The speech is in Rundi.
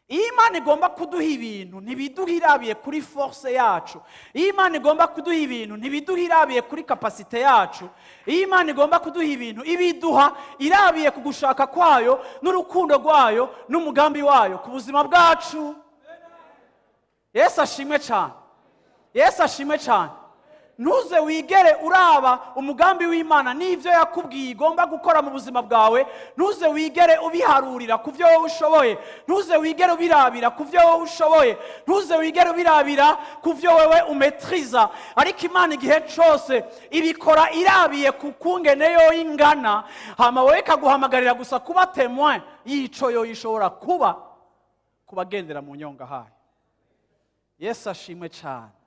Iyo Imana igomba kuduha ibintu, ntibiduha irabiye kuri force yacu. Iyo Imana igomba kuduha ibintu, ntibiduha irabiye kuri capacité yacu. Iyo Imana igomba kuduha ibintu, ibiduha irabiye ku gushaka kwayo n'urukundo rwayo n'umugambi wayo ku buzima bwacu. Yesu ashimwe cyane, Yesu ashimwe cyane. Ntuze wigere uraba umugambi w'Imana n'ibyo yakubwiye igomba gukora mu buzima bwawe, ntuze wigere ubiharurira ku byo wowe ushoboye, ntuze wigere ubirabira ku byo wowe ushoboye, ntuze wigere ubirabira ku byo wowe umaîtrisa. Ariko Imana igihe cyose ibikora irabiye ku kungene yo ingana, hama wowe ikaguhamagarira gusa kuba témoin y'ico yo ishobora kuba ku bagendera mu nyonga hayo. Yesu ashimwe cyane.